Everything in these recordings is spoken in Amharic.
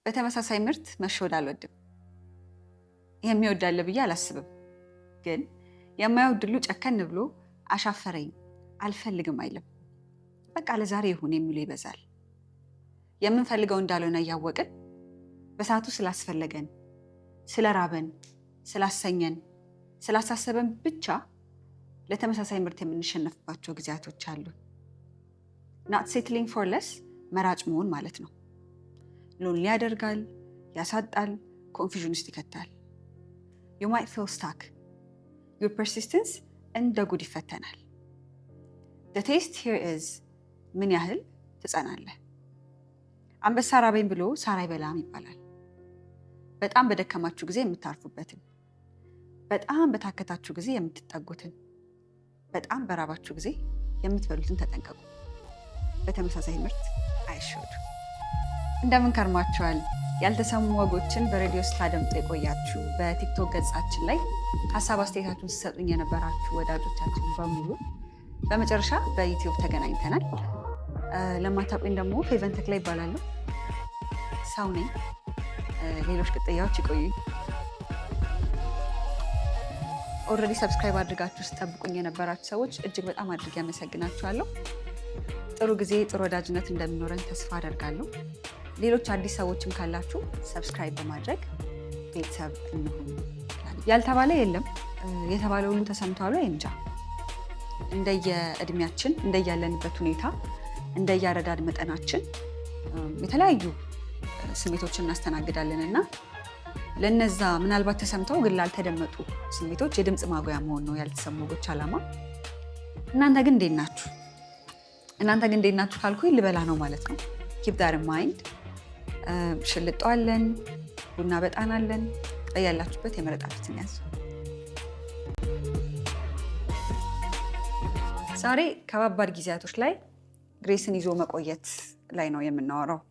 በተመሳሳይ ምርት መሸወድ አልወድም። የሚወድ አለ ብዬ አላስብም። ግን የማይወድ ሁሉ ጨከን ብሎ አሻፈረኝ አልፈልግም አይልም። በቃ ለዛሬ ይሁን የሚሉ ይበዛል። የምንፈልገው እንዳልሆነ እያወቅን በሰዓቱ ስላስፈለገን፣ ስለራበን፣ ስላሰኘን፣ ስላሳሰበን ብቻ ለተመሳሳይ ምርት የምንሸነፍባቸው ጊዜያቶች አሉ። Not settling for less መራጭ መሆን ማለት ነው። Lonely ያደርጋል፣ ያሳጣል፣ confusion ውስጥ ይከታል። You might feel stuck. Your persistence እንደ ጉድ ይፈተናል። The test here is ምን ያህል ትጸናለህ? አንበሳ ራበኝ ብሎ ሳር አይበላም ይባላል። በጣም በደከማችሁ ጊዜ የምታርፉበትን፣ በጣም በታከታችሁ ጊዜ የምትጠጉትን፣ በጣም በራባችሁ ጊዜ የምትበሉትን ተጠንቀቁ። በተመሳሳይ ምርት አይሸወዱ። እንደምን ከርማችኋል? ያልተሰሙ ወጎችን በሬዲዮ ስታደምጡ የቆያችሁ፣ በቲክቶክ ገጻችን ላይ ሀሳብ አስተያየታችሁን ስትሰጡኝ የነበራችሁ ወዳጆቻችን በሙሉ በመጨረሻ በዩቲዩብ ተገናኝተናል። ለማታውቁኝ ደግሞ ፌቨን ተክላ እባላለሁ። ሰው ነኝ። ሌሎች ቅጥያዎች ይቆዩኝ። Already subscribe አድርጋችሁ ስትጠብቁኝ የነበራችሁ ሰዎች እጅግ በጣም አድርጌ አመሰግናችኋለሁ። ጥሩ ጊዜ፣ ጥሩ ወዳጅነት እንደሚኖረን ተስፋ አደርጋለሁ። ሌሎች አዲስ ሰዎችም ካላችሁ subscribe በማድረግ ቤተሰብ እንሁን። ያልተባለ የለም፣ የተባለ ሁሉ ተሰምቷል ወይ እንጃ። እንደየእድሜያችን፣ እንደያለንበት ሁኔታ፣ እንደየአረዳድ መጠናችን የተለያዩ ስሜቶችን እናስተናግዳለን እና ለነዛ ምናልባት ተሰምተው ግን ላልተደመጡ ስሜቶች የድምፅ ማጉያ መሆን ነው ያልተሰሙ ወጎች ዓላማ። እናንተ ግን እንዴት ናችሁ? እናንተ ግን እንዴት ናችሁ ካልኩኝ ልበላ ነው ማለት ነው። Keep that in mind። ሽልጦ አለን፣ ቡና በጣን አለን። ያላችሁበት የመረጣችሁትን ያዙ። ዛሬ ከባባድ ጊዜያቶች ላይ grace ን ይዞ መቆየት ላይ ነው የምናወራው።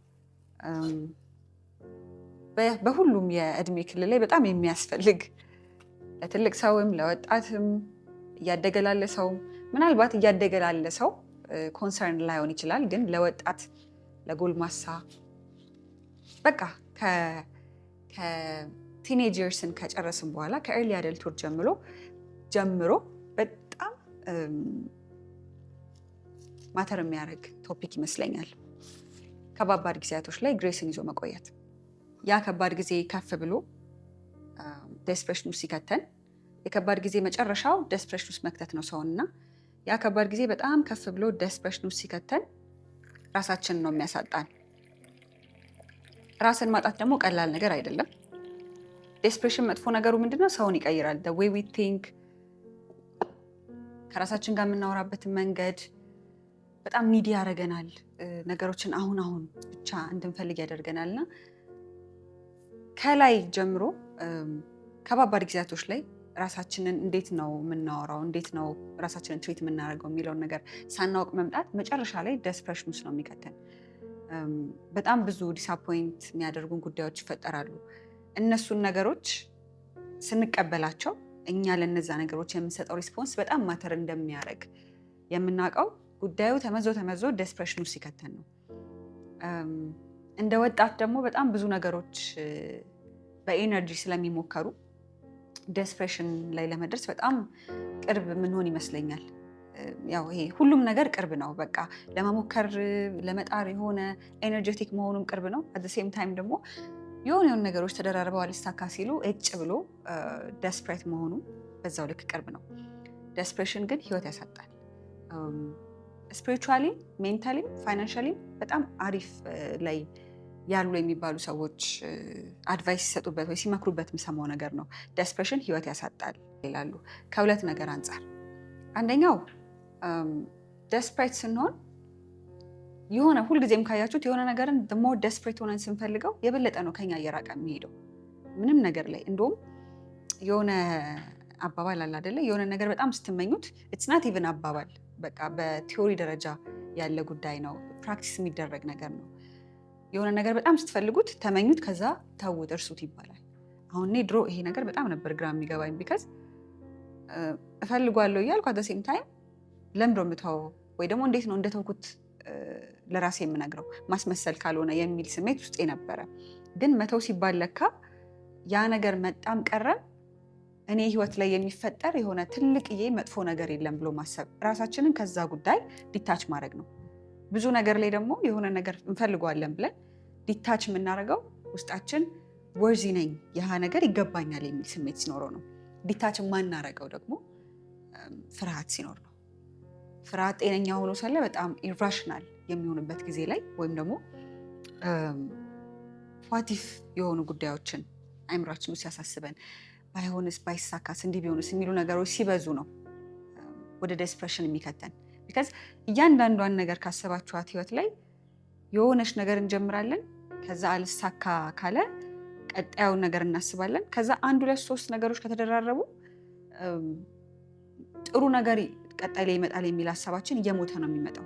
በሁሉም የእድሜ ክልል ላይ በጣም የሚያስፈልግ፣ ለትልቅ ሰውም ለወጣትም እያደገ ላለ ሰው፣ ምናልባት እያደገ ላለ ሰው concern ላይሆን ይችላል፣ ግን ለወጣት፣ ለጎልማሳ፣ በቃ ከ teenagers ን ከጨረስን በኋላ ከ early adulthood ጀምሮ በጣም matter የሚያደርግ topic ይመስለኛል። ከባባድ ጊዜያቶች ላይ grace ን ይዞ መቆየት። ያ ከባድ ጊዜ ከፍ ብሎ desperation ውስጥ ሲከተን፣ የከባድ ጊዜ መጨረሻው desperation ውስጥ መክተት ነው ሰውን፣ እና ያ ከባድ ጊዜ በጣም ከፍ ብሎ desperation ውስጥ ሲከተን ራሳችንን ነው የሚያሳጣን። ራስን ማጣት ደግሞ ቀላል ነገር አይደለም። Desperation መጥፎ ነገሩ ምንድነው? ሰውን ይቀይራል። The way we think፣ ከራሳችን ጋር የምናወራበትን መንገድ በጣም needy ያደርገናል። ነገሮችን አሁን አሁን ብቻ እንድንፈልግ ያደርገናል። እና ከላይ ጀምሮ ከባባድ ጊዜያቶች ላይ ራሳችንን እንዴት ነው የምናወራው፣ እንዴት ነው ራሳችንን treat የምናደርገው የሚለውን ነገር ሳናውቅ መምጣት መጨረሻ ላይ desperation ውስጥ ነው የሚከተን። በጣም ብዙ disappoint የሚያደርጉን ጉዳዮች ይፈጠራሉ። እነሱን ነገሮች ስንቀበላቸው እኛ ለነዛ ነገሮች የምንሰጠው response በጣም matter እንደሚያደርግ የምናውቀው ጉዳዩ ተመዞ ተመዞ desperation ውስጥ ሲከተን ነው። እንደ ወጣት ደግሞ በጣም ብዙ ነገሮች በ energy ስለሚሞከሩ desperation ላይ ለመድረስ በጣም ቅርብ የምንሆን ይመስለኛል። ያው ይሄ ሁሉም ነገር ቅርብ ነው። በቃ ለመሞከር፣ ለመጣር የሆነ energetic መሆኑም ቅርብ ነው። At same time ደግሞ የሆነ የሆኑ ነገሮች ተደራርበው አልሳካ ሲሉ እጭ ብሎ desperate መሆኑ በዛው ልክ ቅርብ ነው። Desperation ግን ህይወት ያሳጣል። Spiritually፣ mentally ም financially ም በጣም አሪፍ ላይ ያሉ የሚባሉ ሰዎች advice ሲሰጡበት ወይ ሲመክሩበት የምሰማው ነገር ነው። Desperation ህይወት ያሳጣል ይላሉ። ከሁለት ነገር አንጻር፣ አንደኛው desperate ስንሆን የሆነ ሁልጊዜም ካያችሁት የሆነ ነገርን more desperate ሆነን ስንፈልገው የበለጠ ነው ከኛ እየራቀ የሚሄደው ምንም ነገር ላይ። እንደውም የሆነ አባባል አለ አይደለ? የሆነ ነገር በጣም ስትመኙት፣ it's not even አባባል፣ በቃ በ theory ደረጃ ያለ ጉዳይ ነው፣ practice የሚደረግ ነገር ነው። የሆነ ነገር በጣም ስትፈልጉት ተመኙት፣ ከዛ ተዉት፣ እርሱት ይባላል። አሁን እኔ ድሮ ይሄ ነገር በጣም ነበር ግራ የሚገባኝ፣ because እፈልጓለሁ እያልኩ at same time ለምንድነው የምተወው ወይ ደግሞ እንዴት ነው እንደተውኩት ለራሴ የምነግረው ማስመሰል ካልሆነ የሚል ስሜት ውስጤ ነበረ። ግን መተው ሲባል ለካ ያ ነገር መጣም ቀረም እኔ ህይወት ላይ የሚፈጠር የሆነ ትልቅዬ መጥፎ ነገር የለም ብሎ ማሰብ፣ ራሳችንን ከዛ ጉዳይ detach ማድረግ ነው። ብዙ ነገር ላይ ደግሞ የሆነ ነገር እንፈልገዋለን ብለን detach የምናደርገው ውስጣችን worthy ነኝ፣ ይህ ነገር ይገባኛል የሚል ስሜት ሲኖረው ነው። Detach የማናረገው ደግሞ ፍርሃት ሲኖር ነው። ፍርሃት ጤነኛ ሆኖ ሳለ በጣም irrational የሚሆንበት ጊዜ ላይ ወይም ደግሞ what if የሆኑ ጉዳዮችን አይምሯችን ውስጥ ሲያሳስበን፣ ባይሆንስ፣ ባይሳካስ፣ እንዲህ ቢሆንስ የሚሉ ነገሮች ሲበዙ ነው ወደ desperation የሚከተን። Because እያንዳንዷን ነገር ካሰባችኋት ህይወት ላይ የሆነች ነገር እንጀምራለን። ከዛ አልሳካ ካለ ቀጣዩን ነገር እናስባለን። ከዛ አንድ፣ ሁለት፣ ሶስት ነገሮች ከተደራረቡ ጥሩ ነገር ቀጣይ ላይ ይመጣል የሚል ሀሳባችን እየሞተ ነው የሚመጣው።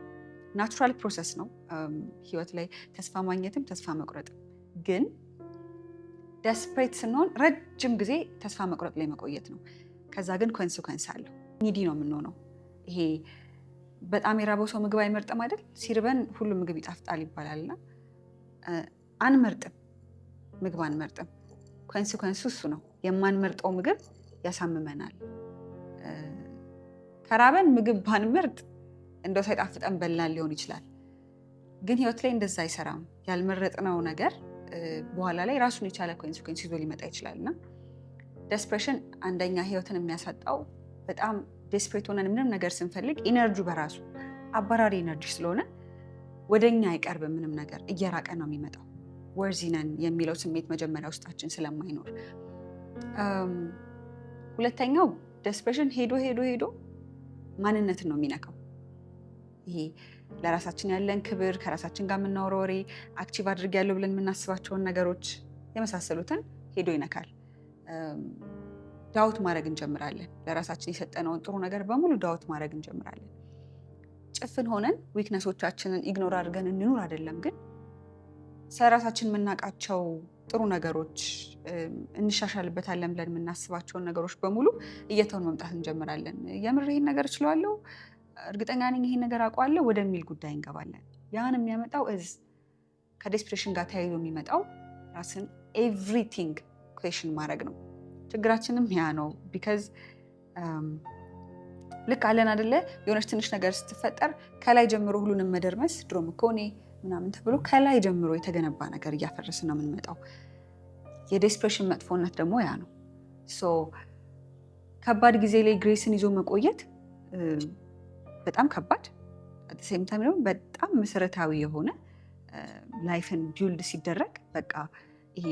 Natural process ነው ህይወት ላይ ተስፋ ማግኘትም ተስፋ መቁረጥም። ግን desperate ስንሆን ረጅም ጊዜ ተስፋ መቁረጥ ላይ መቆየት ነው። ከዛ ግን consequence አለው። Needy ነው የምንሆነው። ይሄ በጣም የራበው ሰው ምግብ አይመርጥም አይደል? ሲርበን ሁሉ ምግብ ይጣፍጣል ይባላልና አንመርጥም፣ ምግብ አንመርጥም። Consequence ኡ እሱ ነው። የማንመርጠው ምግብ ያሳምመናል። ከራበን ምግብ ባንመርጥ እንደው ሳይጣፍጠን በላን ሊሆን ይችላል። ግን ህይወት ላይ እንደዛ አይሰራም። ያልመረጥነው ነገር በኋላ ላይ ራሱን የቻለ consequence ይዞ ሊመጣ ይችላል። እና desperation አንደኛ ህይወትን የሚያሳጣው በጣም desperate ሆነን ምንም ነገር ስንፈልግ energy በራሱ አባራሪ energy ስለሆነ ወደኛ አይቀርብም። ምንም ነገር እየራቀ ነው የሚመጣው። Worthy ነን የሚለው ስሜት መጀመሪያ ውስጣችን ስለማይኖር። ሁለተኛው desperation ሄዶ ሄዶ ሄዶ ማንነትን ነው የሚነካው። ይሄ ለራሳችን ያለን ክብር፣ ከራሳችን ጋር የምናወራው ወሬ፣ achieve አድርጌያለሁ ብለን የምናስባቸውን ነገሮች የመሳሰሉትን ሄዶ ይነካል። ዳውት ማድረግ እንጀምራለን። ለራሳችን የሰጠነውን ጥሩ ነገር በሙሉ doubt ማድረግ እንጀምራለን። ጭፍን ሆነን weakness ኦቻችንን ignore አድርገን እንኑር አይደለም፣ ግን ስለ ራሳችን የምናውቃቸው ጥሩ ነገሮች፣ እንሻሻልበታለን ብለን የምናስባቸውን ነገሮች በሙሉ እየተውን መምጣት እንጀምራለን። የምር ይሄን ነገር እችለዋለሁ፣ እርግጠኛ ነኝ ይሄን ነገር አውቀዋለሁ ወደሚል ጉዳይ እንገባለን። ያን የሚያመጣው is ከ desperation ጋር ተያይዞ የሚመጣው ራስን everything question ማድረግ ነው። ችግራችንም ያ ነው። Because ልክ አለን አደለ፣ የሆነች ትንሽ ነገር ስትፈጠር ከላይ ጀምሮ ሁሉንም መደርመስ፣ ድሮም እኮ እኔ ምናምን ተብሎ ከላይ ጀምሮ የተገነባ ነገር እያፈረስን ነው የምንመጣው። የ desperation መጥፎነት ደግሞ ያ ነው። So ከባድ ጊዜ ላይ grace ን ይዞ መቆየት በጣም ከባድ፣ same time ደግሞ በጣም መሰረታዊ የሆነ life ን build ሲደረግ በቃ ይሄ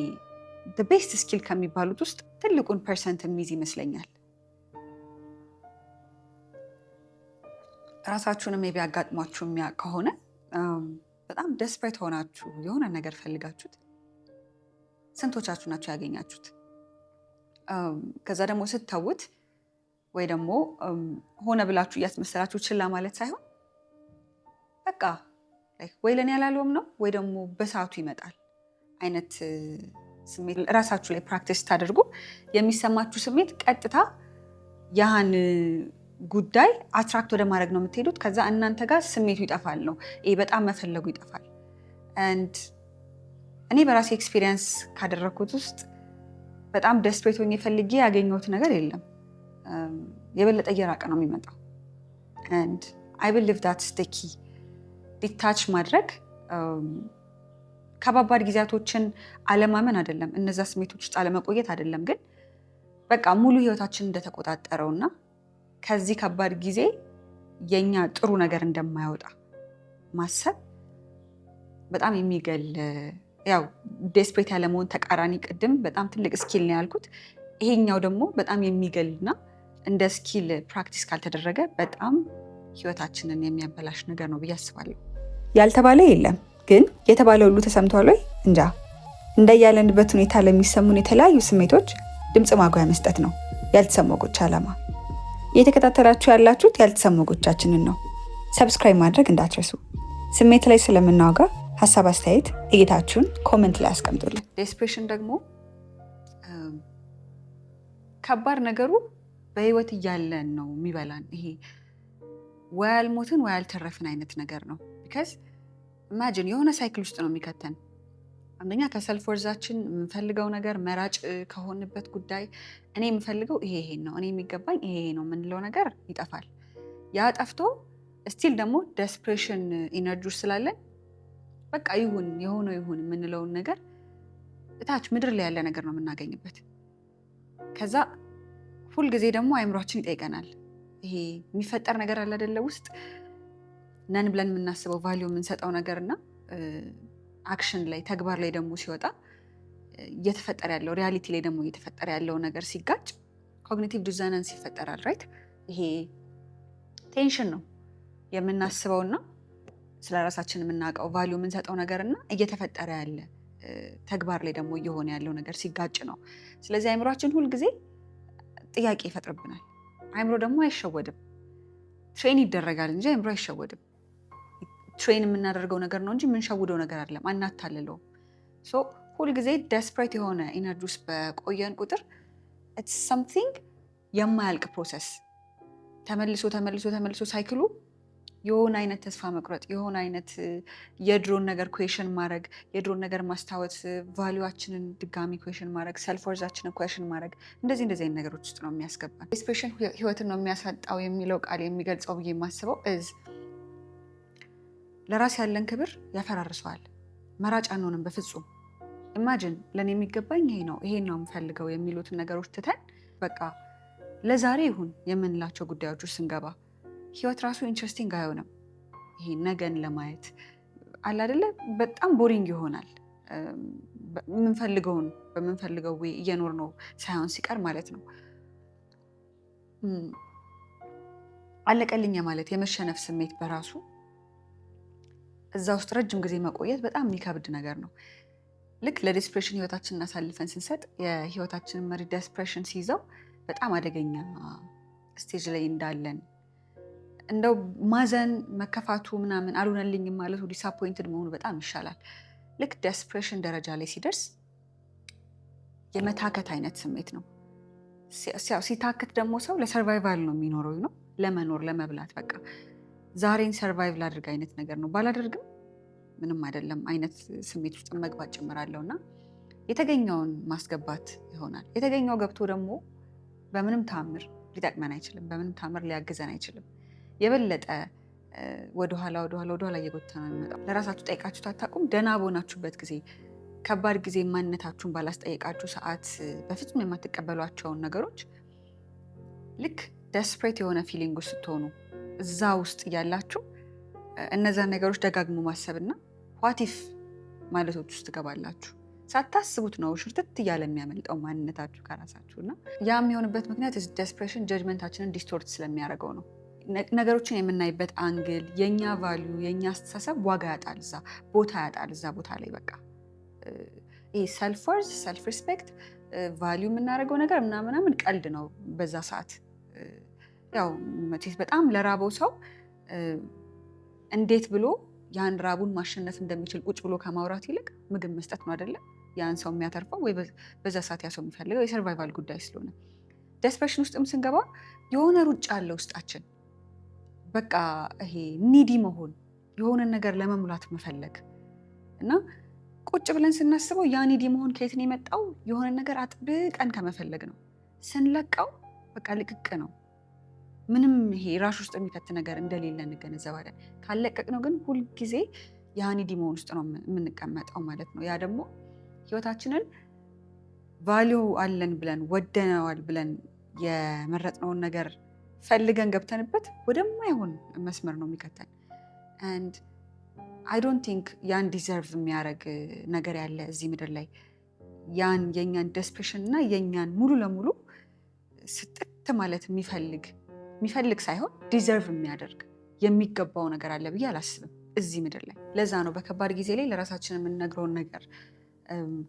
best skill ከሚባሉት ውስጥ ትልቁን percent የሚይዝ ይመስለኛል። ራሳችሁንም maybe አጋጥሟችሁ የሚያውቅ ከሆነ፣ በጣም desperate ሆናችሁ የሆነ ነገር ፈልጋችሁት ስንቶቻችሁ ናችሁ ያገኛችሁት? ከዛ ደግሞ ስተውት ወይ ደግሞ ሆነ ብላችሁ እያስመሰላችሁ ችላ ማለት ሳይሆን በቃ ወይ ለእኔ ያላለውም ነው ወይ ደግሞ በሰዓቱ ይመጣል አይነት ስሜት ራሳችሁ ላይ practice ስታደርጉ የሚሰማችሁ ስሜት ቀጥታ ያህን ጉዳይ attract ወደ ማድረግ ነው የምትሄዱት። ከዛ እናንተ ጋር ስሜቱ ይጠፋል ነው፣ ይሄ በጣም መፈለጉ ይጠፋል። And እኔ በራሴ experience ካደረግኩት ውስጥ በጣም desperate ሆኜ ፈልጌ ያገኘሁት ነገር የለም። የበለጠ እየራቀ ነው የሚመጣው። And I believe that's the key። Detach ማድረግ ከባባድ ጊዜያቶችን አለማመን አይደለም፣ እነዛ ስሜቶች ውስጥ አለመቆየት አይደለም፣ ግን በቃ ሙሉ ህይወታችን እንደተቆጣጠረውና ከዚህ ከባድ ጊዜ የኛ ጥሩ ነገር እንደማይወጣ ማሰብ በጣም የሚገል፣ ያው desperate ያለመሆን ተቃራኒ፣ ቅድም በጣም ትልቅ skill ነው ያልኩት። ይሄኛው ደግሞ በጣም የሚገልና እንደ skill practice ካልተደረገ በጣም ህይወታችንን የሚያበላሽ ነገር ነው ብዬ አስባለሁ። ያልተባለ የለም፣ ግን የተባለ ሁሉ ተሰምቷል ወይ? እንጃ። እንደያለንበት ሁኔታ ለሚሰሙን የተለያዩ ስሜቶች ድምፅ ማጉያ መስጠት ነው ያልተሰሙ ወጎች ዓላማ። እየተከታተላችሁ ያላችሁት ያልተሰሙ ወጎቻችንን ነው። Subscribe ማድረግ እንዳትረሱ። ስሜት ላይ ስለምናወጋ ሀሳብ፣ አስተያየት፣ እይታችሁን comment ላይ አስቀምጡልን። Desperation ደግሞ ከባድ ነገሩ በህይወት እያለን ነው የሚበላን። ይሄ ወይ አልሞትን ወይ አልተረፍን አይነት ነገር ነው። Because imagine የሆነ cycle ውስጥ ነው የሚከተን። አንደኛ ከ self worth ኣችን የምንፈልገው ነገር መራጭ ከሆንበት ጉዳይ፣ እኔ የምፈልገው ይሄ ይሄን ነው፣ እኔ የሚገባኝ ይሄ ይሄ ነው የምንለው ነገር ይጠፋል። ያ ጠፍቶ still ደግሞ desperation energy ስላለን በቃ ይሁን፣ የሆነው ይሁን የምንለውን ነገር እታች ምድር ላይ ያለ ነገር ነው የምናገኝበት። ከዛ ሁልጊዜ ደግሞ አይምሯችን ይጠይቀናል። ይሄ የሚፈጠር ነገር አለ አይደለ? ውስጥ ነን ብለን የምናስበው፣ value የምንሰጠው ነገር እና action ላይ፣ ተግባር ላይ ደግሞ ሲወጣ እየተፈጠረ ያለው፣ reality ላይ ደግሞ እየተፈጠረ ያለው ነገር ሲጋጭ cognitive dissonance ይፈጠራል። Right፣ ይሄ tension ነው። የምናስበውና ስለ ራሳችን የምናውቀው፣ value የምንሰጠው ነገር እና እየተፈጠረ ያለ፣ ተግባር ላይ ደግሞ እየሆነ ያለው ነገር ሲጋጭ ነው። ስለዚህ አይምሯችን ሁልጊዜ ጥያቄ ይፈጥርብናል። አይምሮ ደግሞ አይሸወድም። Train ይደረጋል እንጂ አይምሮ አይሸወድም። Train የምናደርገው ነገር ነው እንጂ የምንሸውደው ነገር አይደለም። አናታልለውም። So ሁልጊዜ desperate የሆነ energy ውስጥ በቆየን ቁጥር it's something የማያልቅ process፣ ተመልሶ ተመልሶ ተመልሶ cycle ኡ የሆነ አይነት ተስፋ መቁረጥ፣ የሆነ አይነት የድሮን ነገር question ማድረግ፣ የድሮን ነገር ማስታወስ፣ value ኣችንን ድጋሚ question ማድረግ፣ self worth ኣችንን question ማድረግ፣ እንደዚህ እንደዚህ አይነት ነገሮች ውስጥ ነው የሚያስገባን። Desperation ህይወትን ነው የሚያሳጣው የሚለው ቃል የሚገልጸው ብዬ የማስበው is ለራስ ያለን ክብር ያፈራርሰዋል። መራጭ አንሆንም በፍጹም። Imagine ለእኔ የሚገባኝ ይሄ ነው፣ ይሄን ነው የምፈልገው የሚሉትን ነገሮች ትተን በቃ ለዛሬ ይሁን የምንላቸው ጉዳዮች ውስጥ ስንገባ ህይወት ራሱ interesting አይሆንም። ይሄ ነገን ለማየት አለ አይደለ፣ በጣም boring ይሆናል። የምንፈልገውን በምንፈልገው way እየኖርን ነው ሳይሆን ሲቀር ማለት ነው። አለቀልኝ ማለት የመሸነፍ ስሜት በራሱ እዛ ውስጥ ረጅም ጊዜ መቆየት በጣም የሚከብድ ነገር ነው። ልክ ለ desperation ህይወታችንን አሳልፈን ስንሰጥ፣ የህይወታችንን መሪ desperation ሲይዘው በጣም አደገኛ stage ላይ እንዳለን፣ እንደው ማዘን፣ መከፋቱ ምናምን፣ አልሆነልኝም ማለቱ፣ disappointed መሆኑ በጣም ይሻላል። ልክ desperation ደረጃ ላይ ሲደርስ የመታከት አይነት ስሜት ነው። ሲታክት ደግሞ ሰው ለ survival ነው የሚኖረው፣ ነው ለመኖር፣ ለመብላት፣ በቃ ዛሬን survive ላድርግ አይነት ነገር ነው። ባላደርግም ምንም አይደለም አይነት ስሜት ውስጥ መግባት ጭምራለው እና የተገኘውን ማስገባት ይሆናል። የተገኘው ገብቶ ደግሞ በምንም ታምር ሊጠቅመን አይችልም። በምንም ታምር ሊያግዘን አይችልም። የበለጠ ወደኋላ ወደኋላ ወደኋላ እየጎተተ ነው የሚመጣው። ለራሳችሁ ጠይቃችሁ አታውቁም? ደህና በሆናችሁበት ጊዜ፣ ከባድ ጊዜ ማንነታችሁን ባላስጠየቃችሁ ሰዓት በፍጹም የማትቀበሏቸውን ነገሮች ልክ desperate የሆነ feeling ውስጥ ስትሆኑ፣ እዛ ውስጥ እያላችሁ እነዛን ነገሮች ደጋግሞ ማሰብና what if ማለቶች ውስጥ ትገባላችሁ። ሳታስቡት ነው ሽርትት እያለ የሚያመልጠው ማንነታችሁ ከራሳችሁ። እና ያ የሚሆንበት ምክንያት desperation judgment ኣችንን distort ስለሚያደርገው ነው። ነገሮችን የምናይበት angle፣ የኛ value፣ የኛ አስተሳሰብ ዋጋ ያጣል፣ እዛ ቦታ ያጣል። እዛ ቦታ ላይ በቃ ይሄ self worth፣ self respect፣ value የምናደርገው ነገር ምናምናምን ቀልድ ነው በዛ ሰዓት። ያው መቼስ በጣም ለራበው ሰው እንዴት ብሎ ያን ራቡን ማሸነፍ እንደሚችል ቁጭ ብሎ ከማውራት ይልቅ ምግብ መስጠት ነው አይደለም ያን ሰው የሚያተርፈው፣ ወይ በዛ ሰዓት ያ ሰው የሚፈልገው፣ የ survival ጉዳይ ስለሆነ። Desperation ውስጥም ስንገባ የሆነ ሩጫ አለ ውስጣችን። በቃ ይሄ needy መሆን፣ የሆነን ነገር ለመሙላት መፈለግ። እና ቁጭ ብለን ስናስበው ያ needy መሆን ከየት ነው የመጣው? የሆነ ነገር አጥብቀን ከመፈለግ ነው። ስንለቀው በቃ ልቅቅ ነው። ምንም ይሄ rush ውስጥ የሚከት ነገር እንደሌለ እንገነዘባለን። ካለቀቅነው ግን ሁልጊዜ ያ needy መሆን ውስጥ ነው የምንቀመጠው ማለት ነው። ያ ደግሞ ህይወታችንን value አለን ብለን፣ ወደነዋል ብለን የመረጥነውን ነገር ፈልገን ገብተንበት ወደማይሆን መስመር ነው የሚከተን። And I don't think ያን deserve የሚያደርግ ነገር ያለ እዚህ ምድር ላይ፣ ያን የእኛን desperation እና የእኛን ሙሉ ለሙሉ ስጥት ማለት የሚፈልግ፣ የሚፈልግ ሳይሆን deserve የሚያደርግ፣ የሚገባው ነገር አለ ብዬ አላስብም እዚህ ምድር ላይ። ለዛ ነው በከባድ ጊዜ ላይ ለራሳችን የምንነግረውን ነገር፣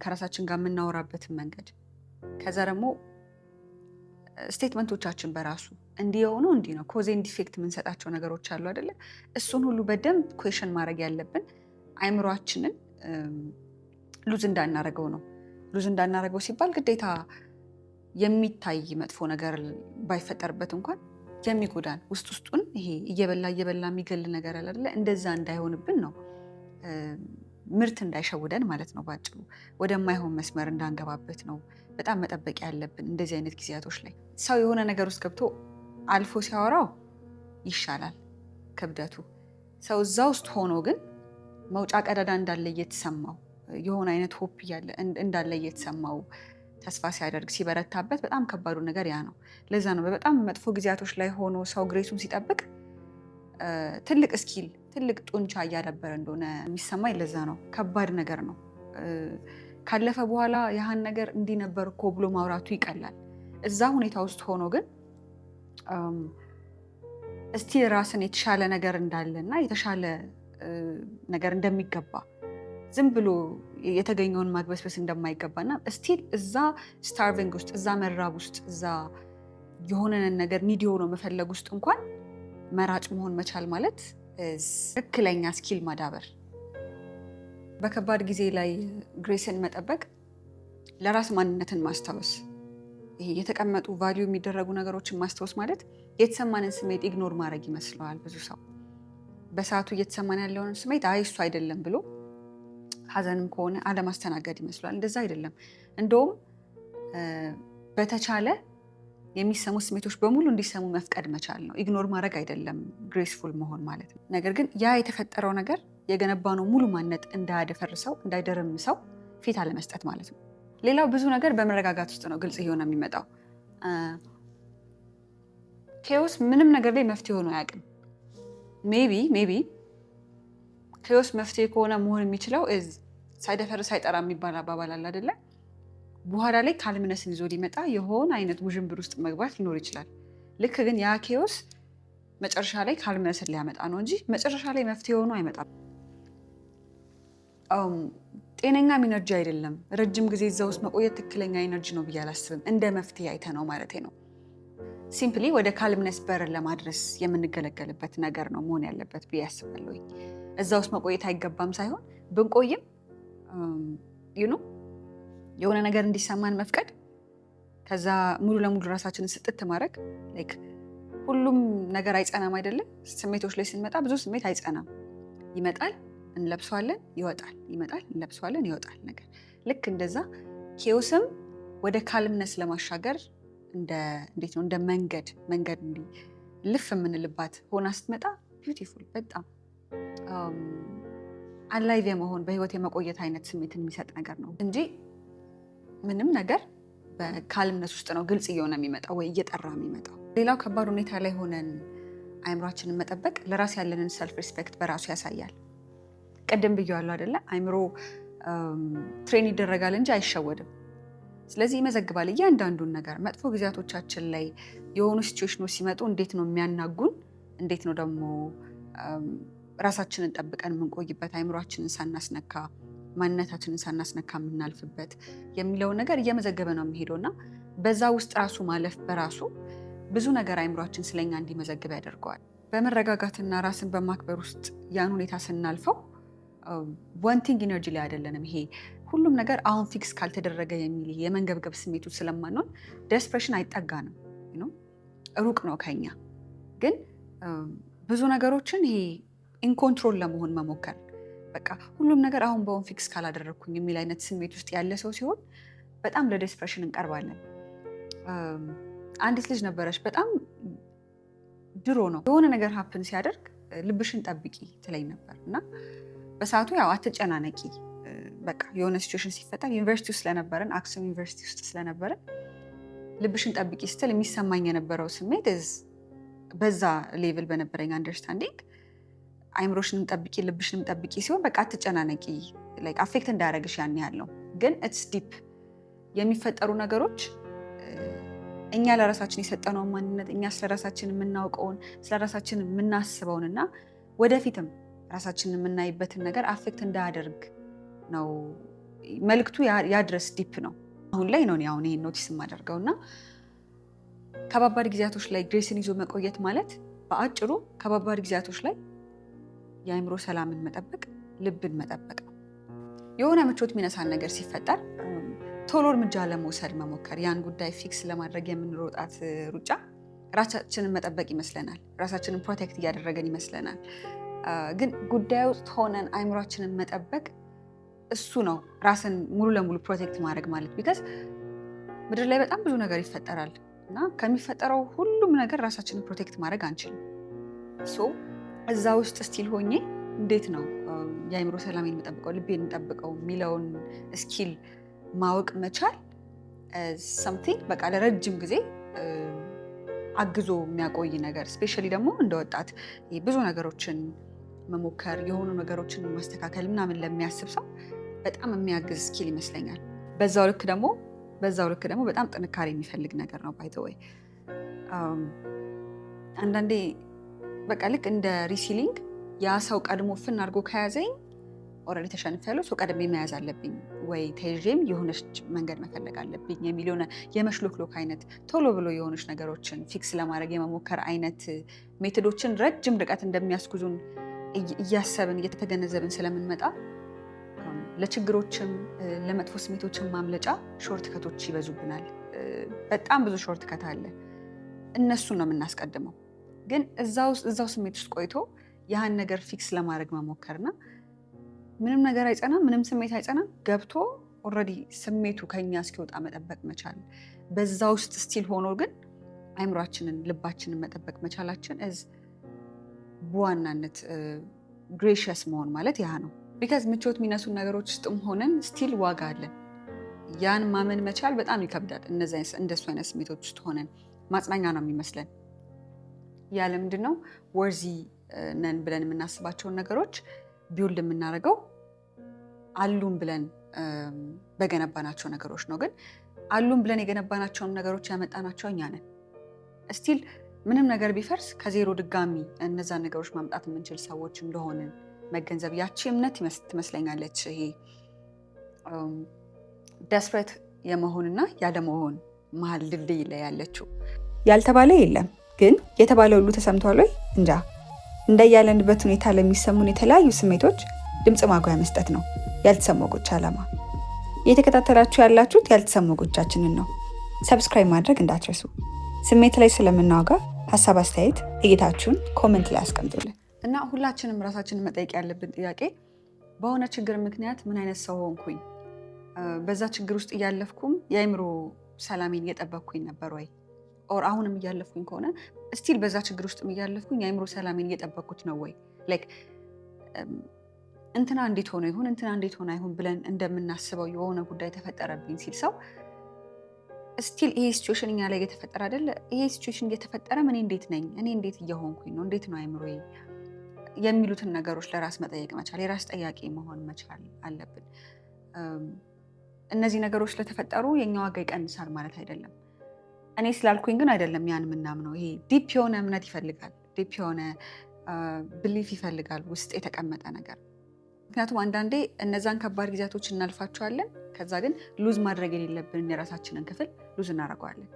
ከራሳችን ጋር የምናወራበትን መንገድ፣ ከዛ ደግሞ statement ኦቻችን በራሱ እንዲህ የሆነው እንዲህ ነው፣ cause and effect የምንሰጣቸው ነገሮች አሉ አይደለ? እሱን ሁሉ በደንብ question ማድረግ ያለብን አይምሯችንን lose እንዳናረገው ነው። Lose እንዳናረገው ሲባል ግዴታ የሚታይ መጥፎ ነገር ባይፈጠርበት እንኳን የሚጎዳን፣ ውስጥ ውስጡን ይሄ እየበላ እየበላ የሚገል ነገር አለ አይደለ? እንደዛ እንዳይሆንብን ነው። ምርት እንዳይሸውደን ማለት ነው። ባጭሩ ወደማይሆን መስመር እንዳንገባበት ነው በጣም መጠበቅ ያለብን። እንደዚህ አይነት ጊዜያቶች ላይ ሰው የሆነ ነገር ውስጥ ገብቶ አልፎ ሲያወራው ይሻላል ክብደቱ። ሰው እዛ ውስጥ ሆኖ ግን መውጫ ቀዳዳ እንዳለ እየተሰማው፣ የሆነ አይነት hope እያለ እንዳለ እየተሰማው ተስፋ ሲያደርግ ሲበረታበት በጣም ከባዱ ነገር ያ ነው። ለዛ ነው በጣም መጥፎ ጊዜያቶች ላይ ሆኖ ሰው grace ኡን ሲጠብቅ ትልቅ skill፣ ትልቅ ጡንቻ እያዳበረ እንደሆነ የሚሰማኝ ለዛ ነው። ከባድ ነገር ነው። ካለፈ በኋላ ያህን ነገር እንዲህ ነበር እኮ ብሎ ማውራቱ ይቀላል። እዛ ሁኔታ ውስጥ ሆኖ ግን እስቲ ራስን የተሻለ ነገር እንዳለ እና የተሻለ ነገር እንደሚገባ፣ ዝም ብሎ የተገኘውን ማግበስበስ እንደማይገባ እና still እዛ starving ውስጥ፣ እዛ መራብ ውስጥ፣ እዛ የሆነንን ነገር need ሆኖ መፈለግ ውስጥ እንኳን መራጭ መሆን መቻል ማለት ትክክለኛ skill ማዳበር። በከባድ ጊዜ ላይ grace ን መጠበቅ ለራስ ማንነትን ማስታወስ፣ ይሄ የተቀመጡ value የሚደረጉ ነገሮችን ማስታወስ ማለት የተሰማንን ስሜት ignore ማድረግ ይመስለዋል ብዙ ሰው። በሰዓቱ እየተሰማን ያለውን ስሜት አይ እሱ አይደለም ብሎ ሀዘንም ከሆነ አለማስተናገድ ይመስለዋል። እንደዛ አይደለም። እንደውም በተቻለ የሚሰሙ ስሜቶች በሙሉ እንዲሰሙ መፍቀድ መቻል ነው። Ignore ማድረግ አይደለም graceful መሆን ማለት ነው። ነገር ግን ያ የተፈጠረው ነገር የገነባነው ሙሉ ማንነት እንዳያደፈርሰው፣ እንዳይደረምሰው ፊት አለመስጠት ማለት ነው። ሌላው ብዙ ነገር በመረጋጋት ውስጥ ነው ግልጽ እየሆነ የሚመጣው። Chaos ምንም ነገር ላይ መፍትሄ ሆኖ አያውቅም። Maybe chaos መፍትሄ ከሆነ መሆን የሚችለው ሳይደፈርስ አይጠራም የሚባል አባባል አለ አይደለ? በኋላ ላይ calmness ን ይዞ ሊመጣ የሆነ አይነት ውዥንብር ውስጥ መግባት ሊኖር ይችላል። ልክ ግን ያ chaos መጨረሻ ላይ calmness ን ሊያመጣ ነው እንጂ መጨረሻ ላይ መፍትሄ ሆኖ አይመጣም። ጤነኛም energy አይደለም። ረጅም ጊዜ እዛ ውስጥ መቆየት ትክክለኛ energy ነው ብዬ አላስብም። እንደ መፍትሄ አይተ ነው ማለት ነው። Simply ወደ calmness በር ለማድረስ የምንገለገልበት ነገር ነው መሆን ያለበት ብዬ አስባለሁ። እዛ ውስጥ መቆየት አይገባም ሳይሆን ብንቆይም የሆነ ነገር እንዲሰማን መፍቀድ፣ ከዛ ሙሉ ለሙሉ ራሳችንን ስጥት ማድረግ። Like ሁሉም ነገር አይጸናም አይደለም። ስሜቶች ላይ ስንመጣ ብዙ ስሜት አይጸናም። ይመጣል፣ እንለብሰዋለን፣ ይወጣል፣ ይመጣል፣ እንለብሰዋለን፣ ይወጣል ነገር። ልክ እንደዛ chaos ም ወደ calmness ለማሻገር እንደ እንዴት ነው እንደ መንገድ እንዲህ ልፍ የምንልባት ሆና ስትመጣ beautiful፣ በጣም alive የመሆን፣ በህይወት የመቆየት አይነት ስሜትን የሚሰጥ ነገር ነው እንጂ ምንም ነገር በ calmness ውስጥ ነው ግልጽ እየሆነ የሚመጣው ወይ እየጠራ የሚመጣው። ሌላው ከባድ ሁኔታ ላይ ሆነን አይምሯችንን መጠበቅ ለራስ ያለንን self respect በራሱ ያሳያል። ቅድም ብዬዋለሁ አይደለ? አይምሮ train ይደረጋል እንጂ አይሸወድም። ስለዚህ ይመዘግባል እያንዳንዱን ነገር። መጥፎ ጊዜያቶቻችን ላይ የሆኑ situation ኖች ሲመጡ እንዴት ነው የሚያናጉን፣ እንዴት ነው ደግሞ ራሳችንን ጠብቀን የምንቆይበት፣ አይምሯችንን ሳናስነካ፣ ማንነታችንን ሳናስነካ የምናልፍበት የሚለውን ነገር እየመዘገበ ነው የሚሄደው እና በዛ ውስጥ ራሱ ማለፍ በራሱ ብዙ ነገር አይምሯችን ስለኛ እንዲመዘግብ ያደርገዋል። በመረጋጋትና ራስን በማክበር ውስጥ ያን ሁኔታ ስናልፈው wanting energy ላይ አይደለንም። ይሄ ሁሉም ነገር አሁን fix ካልተደረገ የሚል የመንገብገብ ስሜቱ ስለማንሆን desperation አይጠጋንም፣ ሩቅ ነው ከኛ። ግን ብዙ ነገሮችን ይሄ in control ለመሆን መሞከር፣ በቃ ሁሉም ነገር አሁን በአሁን fix ካላደረግኩኝ የሚል አይነት ስሜት ውስጥ ያለ ሰው ሲሆን በጣም ለ desperation እንቀርባለን። አንዲት ልጅ ነበረች፣ በጣም ድሮ ነው፣ የሆነ ነገር happen ሲያደርግ ልብሽን ጠብቂ ትለኝ ነበር። እና በሰዓቱ ያው አትጨናነቂ፣ በቃ የሆነ situation ሲፈጠር፣ ዩኒቨርሲቲ ውስጥ ስለነበረን፣ አክሱም ዩኒቨርሲቲ ውስጥ ስለነበረን፣ ልብሽን ጠብቂ ስትል የሚሰማኝ የነበረው ስሜት በዛ level በነበረኝ understanding አይምሮሽንም ጠብቂ ልብሽንም ጠብቂ ሲሆን በቃ አትጨናነቂ፣ affect እንዳያደርግሽ ያን ያህል ነው። ግን it's deep። የሚፈጠሩ ነገሮች እኛ ለራሳችን የሰጠነውን ማንነት፣ እኛ ስለራሳችን የምናውቀውን፣ ስለራሳችን የምናስበውን እና ወደፊትም ራሳችንን የምናይበትን ነገር affect እንዳያደርግ ነው መልክቱ። ያድረስ deep ነው። አሁን ላይ ነው አሁን ይሄን notice የማደርገው። እና ከባባድ ጊዜያቶች ላይ grace ን ይዞ መቆየት ማለት በአጭሩ ከባባድ ጊዜያቶች ላይ የአእምሮ ሰላምን መጠበቅ፣ ልብን መጠበቅ ነው። የሆነ ምቾት የሚነሳን ነገር ሲፈጠር ቶሎ እርምጃ ለመውሰድ መሞከር፣ ያን ጉዳይ fix ለማድረግ የምንሮጣት ሩጫ ራሳችንን መጠበቅ ይመስለናል። ራሳችንን protect እያደረገን ይመስለናል። ግን ጉዳይ ውስጥ ሆነን አይምሯችንን መጠበቅ እሱ ነው ራስን ሙሉ ለሙሉ protect ማድረግ ማለት። Because ምድር ላይ በጣም ብዙ ነገር ይፈጠራል እና ከሚፈጠረው ሁሉም ነገር ራሳችንን protect ማድረግ አንችልም። So እዛ ውስጥ still ሆኜ እንዴት ነው የአእምሮ ሰላሜን የምጠብቀው፣ ልቤን የምጠብቀው የሚለውን skill ማወቅ መቻል something በቃ ለረጅም ጊዜ አግዞ የሚያቆይ ነገር፣ especially ደግሞ እንደ ወጣት ብዙ ነገሮችን መሞከር፣ የሆኑ ነገሮችን ማስተካከል ምናምን ለሚያስብ ሰው በጣም የሚያግዝ skill ይመስለኛል። በዛው ልክ ደግሞ በጣም ጥንካሬ የሚፈልግ ነገር ነው። By the way፣ አንዳንዴ በቃ ልክ እንደ wrestling ያ ሰው ቀድሞ ፍን አድርጎ ከያዘኝ already ተሸንፊያለሁ፣ ሰው ቀድሜ መያዝ አለብኝ ወይ ተይዤም የሆነች መንገድ መፈለግ አለብኝ የሚል የሆነ የመሽሎክሎክ አይነት፣ ቶሎ ብሎ የሆነች ነገሮችን fix ለማድረግ የመሞከር አይነት method ኦችን ረጅም ርቀት እንደሚያስጉዙን እያሰብን እየተገነዘብን ስለምንመጣ ለችግሮችም ለመጥፎ ስሜቶችም ማምለጫ shortcut ኦች ይበዙብናል። በጣም ብዙ shortcut አለ። እነሱን ነው የምናስቀድመው። ግን እዛው ስሜት ውስጥ ቆይቶ ያህን ነገር fix ለማድረግ መሞከርና ምንም ነገር አይጸናም፣ ምንም ስሜት አይጸናም። ገብቶ already ስሜቱ ከኛ እስኪወጣ መጠበቅ መቻል፣ በዛ ውስጥ still ሆኖ ግን አይምሯችንን ልባችንን መጠበቅ መቻላችን is በዋናነት gracious መሆን ማለት ያ ነው። Because ምቾት የሚነሱን ነገሮች ውስጥም ሆነን still ዋጋ አለን። ያን ማመን መቻል በጣም ይከብዳል። እንደሱ አይነት ስሜቶች ውስጥ ሆነን ማጽናኛ ነው የሚመስለን። ያለ ምንድን ነው worthy ነን ብለን የምናስባቸውን ነገሮች build የምናደርገው አሉን ብለን በገነባናቸው ነገሮች ነው። ግን አሉን ብለን የገነባናቸውን ነገሮች ያመጣናቸው እኛ ነን። Still ምንም ነገር ቢፈርስ ከዜሮ ድጋሚ እነዛን ነገሮች ማምጣት የምንችል ሰዎች እንደሆንን መገንዘብ፣ ያቺ እምነት ትመስለኛለች ይሄ desperate የመሆንና ያለመሆን መሀል ድልድይ ላይ ያለችው። ያልተባለ የለም፣ ግን የተባለ ሁሉ ተሰምቷል ወይ? እንጃ። እንደያለንበት ሁኔታ ለሚሰሙን የተለያዩ ስሜቶች ድምፅ ማጉያ መስጠት ነው ያልተሰሙ ወጎች ዓላማ። እየተከታተላችሁ ያላችሁት ያልተሰሙ ወጎቻችንን ነው። Subscribe ማድረግ እንዳትረሱ። ስሜት ላይ ስለምናወጋ ሀሳብ፣ አስተያየት፣ እይታችሁን comment ላይ አስቀምጡልን። እና ሁላችንም ራሳችንን መጠየቅ ያለብን ጥያቄ በሆነ ችግር ምክንያት ምን አይነት ሰው ሆንኩኝ? በዛ ችግር ውስጥ እያለፍኩም የአእምሮ ሰላሜን እየጠበቅኩኝ ነበር ወይ? Or አሁንም እያለፍኩኝ ከሆነ still በዛ ችግር ውስጥ እያለፍኩኝ የአእምሮ ሰላሜን እየጠበቅኩት ነው ወይ? Like እንትና እንዴት ሆኖ ይሁን፣ እንትና እንዴት ሆነ አይሁን ብለን እንደምናስበው የሆነ ጉዳይ ተፈጠረብኝ ሲል ሰው still ይሄ situation እኛ ላይ እየተፈጠረ አይደለ? ይሄ situation እየተፈጠረ እኔ እንዴት ነኝ? እኔ እንዴት እየሆንኩኝ ነው? እንዴት ነው አይምሮዬ? የሚሉትን ነገሮች ለራስ መጠየቅ መቻል፣ የራስ ጠያቂ መሆን መቻል አለብን። እነዚህ ነገሮች ስለተፈጠሩ የኛ ዋጋ ይቀንሳል ማለት አይደለም። እኔ ስላልኩኝ ግን አይደለም ያን የምናምነው። ይሄ deep የሆነ እምነት ይፈልጋል፣ deep የሆነ belief ይፈልጋል፣ ውስጥ የተቀመጠ ነገር። ምክንያቱም አንዳንዴ እነዛን ከባድ ጊዜያቶች እናልፋቸዋለን። ከዛ ግን lose ማድረግ የሌለብንን የራሳችንን ክፍል lose እናደርገዋለን።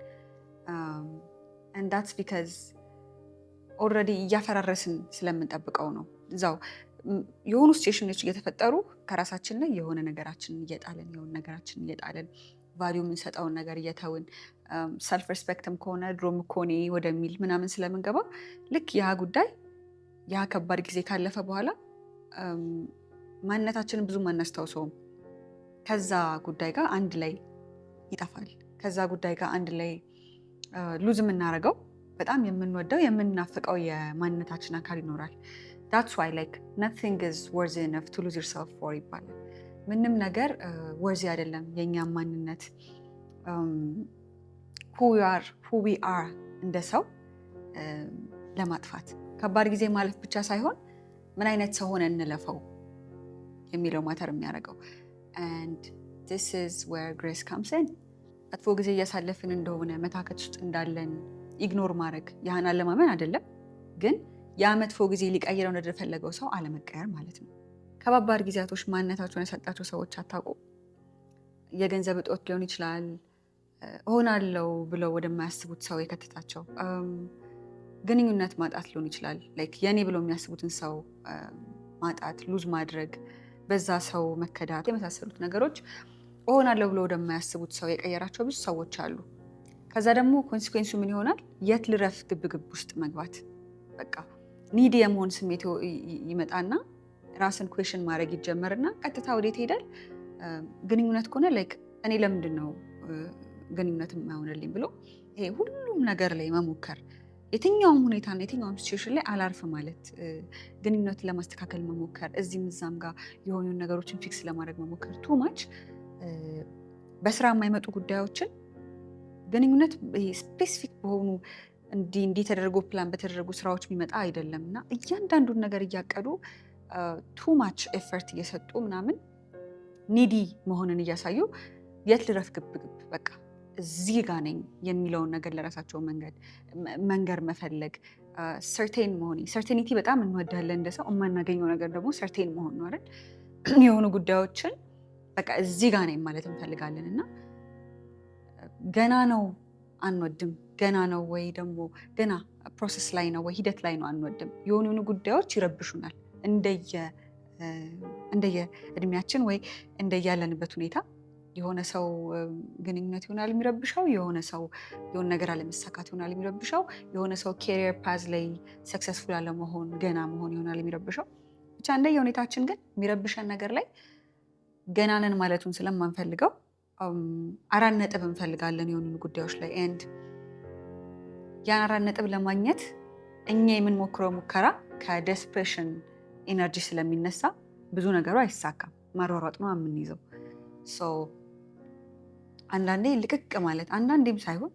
And that's because already እያፈራረስን ስለምንጠብቀው ነው። እዛው የሆኑ ሲቹዌሽኖች እየተፈጠሩ ከራሳችን ላይ የሆነ ነገራችንን እየጣልን፣ የሆነ ነገራችንን እየጣልን፣ value የምንሰጠውን ነገር እየተውን፣ self respect ም ከሆነ ድሮም እኮ እኔ ወደሚል ምናምን ስለምንገባ ልክ ያ ጉዳይ ያ ከባድ ጊዜ ካለፈ በኋላ ማንነታችንን ብዙም አናስታውሰውም። ከዛ ጉዳይ ጋር አንድ ላይ ይጠፋል። ከዛ ጉዳይ ጋር አንድ ላይ lose የምናደርገው በጣም የምንወደው የምንናፍቀው የማንነታችን አካል ይኖራል። That's why like nothing is worthy enough to lose yourself for ይባላል። ምንም ነገር worthy አይደለም የእኛም ማንነት፣ who we are እንደ ሰው ለማጥፋት። ከባድ ጊዜ ማለፍ ብቻ ሳይሆን ምን አይነት ሰው ሆነ እንለፈው የሚለው matter የሚያደርገው። And this is where grace comes in። መጥፎ ጊዜ እያሳለፍን እንደሆነ፣ መታከት ውስጥ እንዳለን ignore ማድረግ ያህን አለማመን አይደለም፣ ግን ያ መጥፎ ጊዜ ሊቀይረው እንደፈለገው ሰው አለመቀየር ማለት ነው። ከባባድ ጊዜያቶች ማንነታቸውን ያሳጣቸው ሰዎች አታውቁ? የገንዘብ እጦት ሊሆን ይችላል፣ እሆናለሁ ብለው ወደማያስቡት ሰው የከተታቸው፣ ግንኙነት ማጣት ሊሆን ይችላል። Like የኔ ብለው የሚያስቡትን ሰው ማጣት፣ lose ማድረግ፣ በዛ ሰው መከዳት የመሳሰሉት ነገሮች እሆናለሁ ብሎ ወደማያስቡት ሰው የቀየራቸው ብዙ ሰዎች አሉ። ከዛ ደግሞ consequence ኡ ምን ይሆናል? የት ልረፍ ግብግብ ውስጥ መግባት፣ በቃ needy የመሆን ስሜት ይመጣና ራስን question ማድረግ ይጀመርና ቀጥታ ወዴት ይሄዳል? ግንኙነት ከሆነ like እኔ ለምንድን ነው ግንኙነት የማይሆንልኝ ብሎ ይሄ ሁሉም ነገር ላይ መሞከር፣ የትኛውም ሁኔታና የትኛውም situation ላይ አላርፍ ማለት፣ ግንኙነትን ለማስተካከል መሞከር፣ እዚህም እዛም ጋር የሆኑ ነገሮችን fix ለማድረግ መሞከር፣ too much በስራ የማይመጡ ጉዳዮችን፣ ግንኙነት specific በሆኑ እንዲህ እንዲህ ተደርጎ ፕላን በተደረጉ ስራዎች የሚመጣ አይደለም እና እያንዳንዱን ነገር እያቀዱ፣ too much effort እየሰጡ ምናምን፣ needy መሆንን እያሳዩ፣ የት ልረፍ ግብግብ፣ በቃ እዚህ ጋ ነኝ የሚለውን ነገር ለራሳቸው መንገድ መንገር መፈለግ፣ certain መሆን። Certainty በጣም እንወዳለን እንደ ሰው። የማናገኘው ነገር ደግሞ certain መሆን ነው አይደል? የሆኑ ጉዳዮችን በቃ እዚህ ጋ ነኝ ማለት እንፈልጋለን እና ገና ነው አንወድም። ገና ነው ወይ ደግሞ ገና process ላይ ነው ወይ ሂደት ላይ ነው አንወድም። የሆኑ የሆኑ ጉዳዮች ይረብሹናል እንደየ እድሜያችን ወይ እንደያለንበት ሁኔታ። የሆነ ሰው ግንኙነት ይሆናል የሚረብሸው፣ የሆነ ሰው የሆነ ነገር አለመሳካት ይሆናል የሚረብሸው፣ የሆነ ሰው career path ላይ successful አለመሆን፣ ገና መሆን ይሆናል የሚረብሸው። ብቻ እንደየ ሁኔታችን ግን የሚረብሸን ነገር ላይ ገና ነን ማለቱን ስለማንፈልገው 4 ነጥብ እንፈልጋለን የሆኑ ጉዳዮች ላይ። And ያን 4 ነጥብ ለማግኘት እኛ የምንሞክረው ሙከራ ከ desperation energy ስለሚነሳ ብዙ ነገሩ አይሳካም። ማሯሯጥ ነው የምንይዘው። አንዳንዴ ልቅቅ ማለት፣ አንዳንዴም ሳይሆን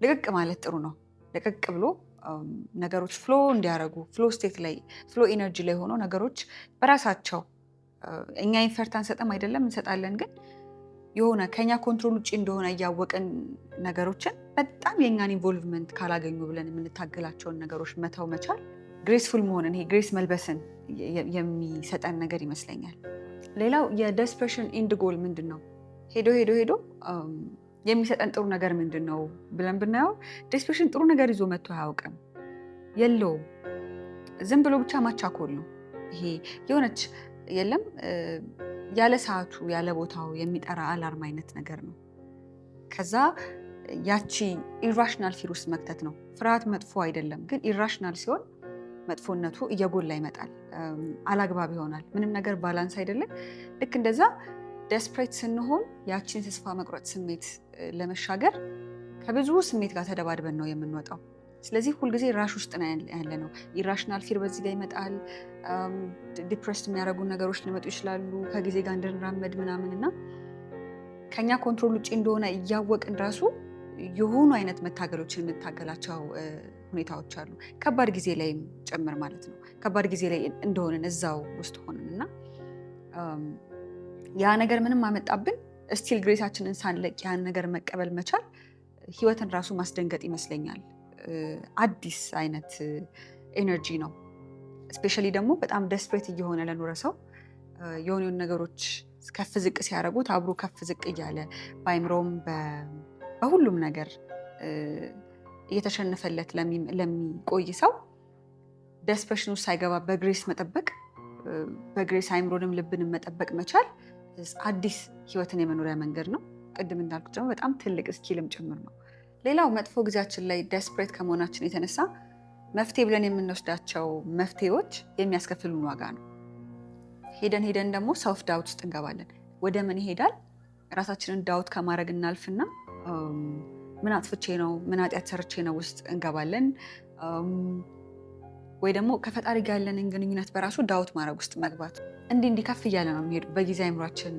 ልቅቅ ማለት ጥሩ ነው። ልቅቅ ብሎ ነገሮች flow እንዲያደርጉ፣ flow state ላይ፣ flow energy ላይ ሆኖ ነገሮች በራሳቸው፣ እኛ effort አንሰጥም አይደለም፣ እንሰጣለን፣ ግን የሆነ ከኛ control ውጭ እንደሆነ እያወቅን ነገሮችን በጣም የእኛን involvement ካላገኙ ብለን የምንታገላቸውን ነገሮች መተው መቻል graceful መሆንን፣ ይሄ grace መልበስን የሚሰጠን ነገር ይመስለኛል። ሌላው የ desperation end goal ምንድን ነው? ሄዶ ሄዶ ሄዶ የሚሰጠን ጥሩ ነገር ምንድን ነው ብለን ብናየው desperation ጥሩ ነገር ይዞ መጥቶ አያውቅም። የለውም። ዝም ብሎ ብቻ ማቻኮል ነው። ይሄ የሆነች የለም ያለ ሰዓቱ ያለ ቦታው የሚጠራ alarm አይነት ነገር ነው። ከዛ ያቺ irrational fear ውስጥ መክተት ነው። ፍርሃት መጥፎ አይደለም፣ ግን irrational ሲሆን መጥፎነቱ እየጎላ ይመጣል። አላግባብ ይሆናል። ምንም ነገር balance አይደለም። ልክ እንደዛ desperate ስንሆን ያቺን የተስፋ መቁረጥ ስሜት ለመሻገር ከብዙ ስሜት ጋር ተደባድበን ነው የምንወጣው። ስለዚህ ሁልጊዜ rush ውስጥ ነው ያለነው። Irrational fear በዚህ ጋር ይመጣል። Depressed የሚያደርጉ ነገሮች ሊመጡ ይችላሉ። ከጊዜ ጋር እንድንራመድ ምናምን እና ከኛ control ውጭ እንደሆነ እያወቅን ራሱ የሆኑ አይነት መታገሎችን የምንታገላቸው ሁኔታዎች አሉ። ከባድ ጊዜ ላይም ጭምር ማለት ነው። ከባድ ጊዜ ላይ እንደሆንን እዛው ውስጥ ሆንን እና ያ ነገር ምንም አመጣብን still grace ኣችንን ሳንለቅ ያን ነገር መቀበል መቻል ህይወትን ራሱ ማስደንገጥ ይመስለኛል። አዲስ አይነት energy ነው። Especially ደግሞ በጣም desperate እየሆነ ለኖረ ሰው የሆኑ ነገሮች ከፍ ዝቅ ሲያደርጉት አብሮ ከፍ ዝቅ እያለ፣ በአይምሮም በሁሉም ነገር እየተሸነፈለት ለሚቆይ ሰው desperation ውስጥ ሳይገባ በ grace መጠበቅ፣ በ grace አይምሮንም ልብንም መጠበቅ መቻል አዲስ ህይወትን የመኖሪያ መንገድ ነው። ቅድም እንዳልኩት ደግሞ በጣም ትልቅ skill ም ጭምር ነው። ሌላው መጥፎ ጊዜያችን ላይ desperate ከመሆናችን የተነሳ መፍትሄ ብለን የምንወስዳቸው መፍትሄዎች የሚያስከፍሉን ዋጋ ነው። ሄደን ሄደን ደግሞ self doubt ውስጥ እንገባለን። ወደ ምን ይሄዳል? ራሳችንን doubt ከማድረግ እናልፍና ምን አጥፍቼ ነው፣ ምን ኃጢአት ሰርቼ ነው ውስጥ እንገባለን። ወይ ደግሞ ከፈጣሪ ጋር ያለንን ግንኙነት በራሱ doubt ማድረግ ውስጥ መግባት፣ እንዲህ እንዲህ ከፍ እያለ ነው የሚሄዱ በጊዜ አይምሯችን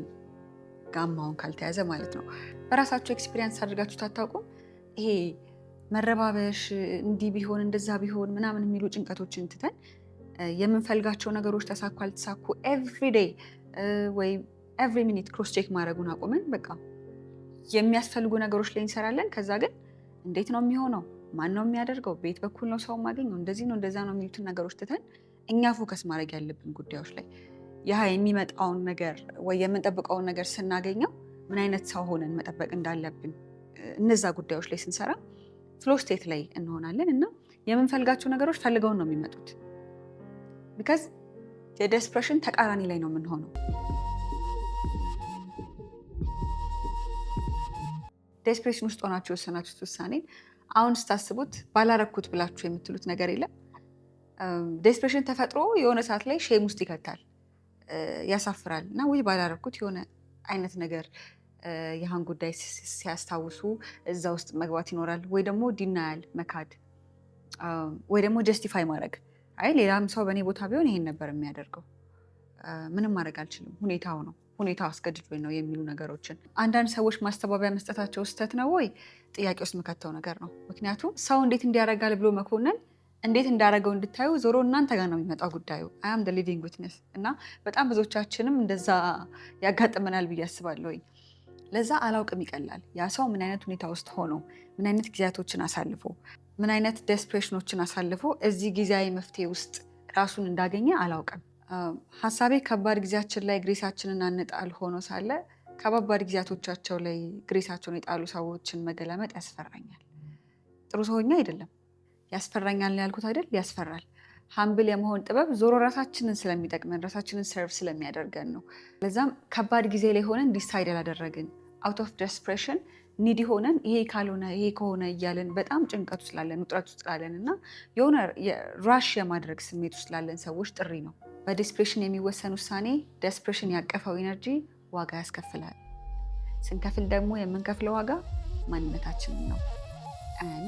ጋማውን ካልተያዘ ማለት ነው። በራሳችሁ experience አድርጋችሁ ታታውቁም? ይሄ መረባበሽ፣ እንዲህ ቢሆን እንደዛ ቢሆን ምናምን የሚሉ ጭንቀቶችን ትተን የምንፈልጋቸው ነገሮች ተሳኩ አልተሳኩ every day ወይ every minute cross check ማድረጉን አቁመን በቃ የሚያስፈልጉ ነገሮች ላይ እንሰራለን። ከዛ ግን እንዴት ነው የሚሆነው፣ ማን ነው የሚያደርገው፣ በየት በኩል ነው ሰው የማገኘው፣ እንደዚህ ነው እንደዛ ነው የሚሉትን ነገሮች ትተን እኛ focus ማድረግ ያለብን ጉዳዮች ላይ፣ ያ የሚመጣውን ነገር ወይ የምንጠብቀውን ነገር ስናገኘው ምን አይነት ሰው ሆነን መጠበቅ እንዳለብን እነዛ ጉዳዮች ላይ ስንሰራ flow state ላይ እንሆናለን እና የምንፈልጋቸው ነገሮች ፈልገውን ነው የሚመጡት። Because የ desperation ተቃራኒ ላይ ነው የምንሆነው። Desperation ውስጥ ሆናችሁ የወሰናችሁት ውሳኔን አሁን ስታስቡት ባላረኩት ብላችሁ የምትሉት ነገር የለም? Desperation ተፈጥሮ የሆነ ሰዓት ላይ shame ውስጥ ይከታል፣ ያሳፍራል እና ውይ ባላረኩት የሆነ አይነት ነገር ያህን ጉዳይ ሲያስታውሱ እዛ ውስጥ መግባት ይኖራል። ወይ ደግሞ denial መካድ፣ ወይ ደግሞ justify ማድረግ፣ አይ ሌላም ሰው በእኔ ቦታ ቢሆን ይሄን ነበር የሚያደርገው፣ ምንም ማድረግ አልችልም፣ ሁኔታው ነው፣ ሁኔታው አስገድዶኝ ነው የሚሉ ነገሮችን አንዳንድ ሰዎች ማስተባበያ መስጠታቸው ስህተት ነው ወይ ጥያቄ ውስጥ የምከተው ነገር ነው። ምክንያቱም ሰው እንዴት እንዲያደርጋል ብሎ መኮነን እንዴት እንዳደረገው እንድታዩ ዞሮ እናንተ ጋር ነው የሚመጣው ጉዳዩ። I am living witness እና በጣም ብዙዎቻችንም እንደዛ ያጋጥመናል ብዬ አስባለሁኝ። ለዛ አላውቅም ይቀላል። ያ ሰው ምን አይነት ሁኔታ ውስጥ ሆኖ፣ ምን አይነት ጊዜያቶችን አሳልፎ፣ ምን አይነት desperation ኖችን አሳልፎ እዚህ ጊዜያዊ መፍትሄ ውስጥ ራሱን እንዳገኘ አላውቅም። ሀሳቤ ከባድ ጊዜያችን ላይ grace ኣችንን አንጣል ሆኖ ሳለ ከባባድ ጊዜያቶቻቸው ላይ grace ኣቸውን የጣሉ ሰዎችን መገላመጥ ያስፈራኛል። ጥሩ ሰውኛ አይደለም። ያስፈራኛል ነው ያልኩት አይደል? ያስፈራል። Humble የመሆን ጥበብ ዞሮ ራሳችንን ስለሚጠቅመን፣ ራሳችንን serve ስለሚያደርገን ነው። ለዛም ከባድ ጊዜ ላይ ሆነን decide ያላደረግን፣ out of desperation needy ሆነን፣ ይሄ ካልሆነ ይሄ ከሆነ እያለን በጣም ጭንቀት ውስጥ ላለን፣ ውጥረት ውስጥ ላለን እና የሆነ rush የማድረግ ስሜት ውስጥ ላለን ሰዎች ጥሪ ነው። በ desperation የሚወሰን ውሳኔ፣ desperation ያቀፈው energy ዋጋ ያስከፍላል። ስንከፍል ደግሞ የምንከፍለው ዋጋ ማንነታችንን ነው። And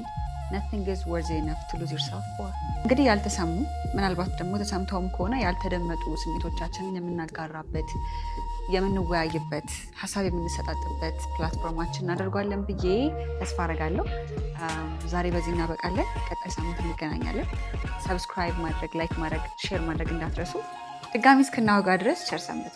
nothing is worth enough to lose yourself for። እንግዲህ ያልተሰሙ፣ ምናልባት ደግሞ ተሰምተውም ከሆነ ያልተደመጡ ስሜቶቻችንን የምናጋራበት፣ የምንወያይበት፣ ሀሳብ የምንሰጣጥበት platform ኣችን እናደርጓለን ብዬ ተስፋ አደርጋለሁ። ዛሬ በዚህ እናበቃለን። ቀጣይ ሳምንት እንገናኛለን። Subscribe ማድረግ፣ like ማድረግ፣ share ማድረግ እንዳትረሱ። ድጋሚ እስክናወጋ ድረስ ቸር ሰንብቱ።